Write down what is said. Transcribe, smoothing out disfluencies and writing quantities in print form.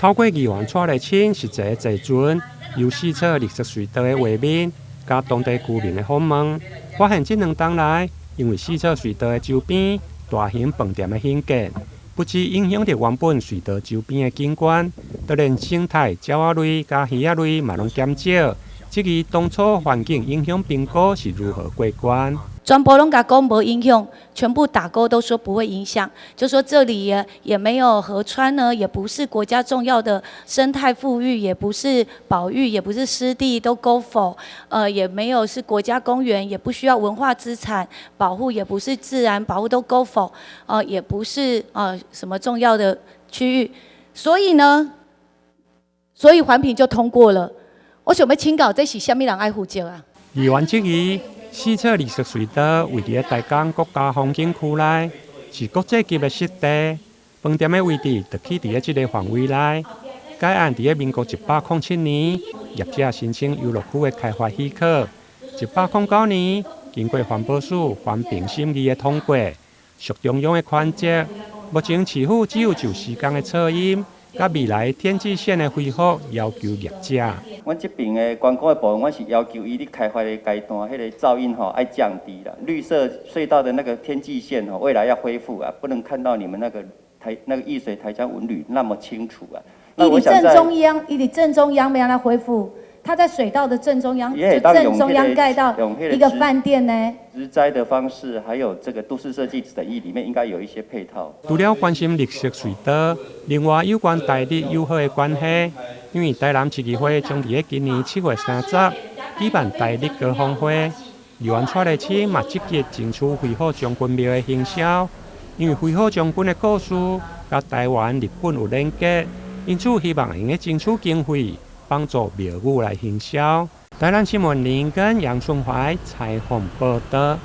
透過議員蔡麗清實際的坐船，由四處綠色隧道的畫面，佮當地居民的訪問，發現這兩冬來，因為四處隧道的周邊大型飯店的興建，不只影響著原本隧道周邊的景觀，就連生態鳥仔類佮魚仔類嘛攏減少。質疑當初環境影響評估是如何過關？全部攏共講無影響，全部打勾都說不會影響，就說這裡也沒有河川呢，也不是國家重要的生態復育，也不是保育，也不是濕地，都勾否，也沒有是國家公園，也不需要文化資產保護，也不是自然保護，都勾否，也不是什麼重要的區域，所以呢，所以環評就通過了。我想欲請教，這是啥物人愛負責啊？議員質疑，四處綠色隧道位佇咧台江國家風景區內，是國際級的濕地，飯店的位置就起佇咧這個範圍內。該案佇咧民國107年，業者申請遊樂區的開發許可，109年經過環保署環評審議的通過，屬中央的權責。目前市府只有就時間的噪音，佮未來天際線的恢復要求業者。阮這邊的觀光的部分，阮是要求伊咧開發的階段，彼個噪音吼愛降低啦。綠色隧道的那個天際線吼，未來要恢復啊，不能看到你們那個台那個玉水台江文旅那麼清楚啊。伊佇正中央，伊佇正中央欲按怎恢復？它在水道的正中央，就正中央蓋到一個飯店呢。植栽的方式，還有這個都市設計審議裡面應該有一些配套。除了關心綠色隧道，另外有關台日友好的關係，因為台南市議會將佇咧今年7月30舉辦台日高峰會，議員蔡麗清嘛積極爭取飛虎將軍廟的行銷，因為飛虎將軍的故事佮台灣、日本有連結，因此希望會用得爭取經費，幫助廟宇來行銷。台南新聞林跟楊順懷採訪報導。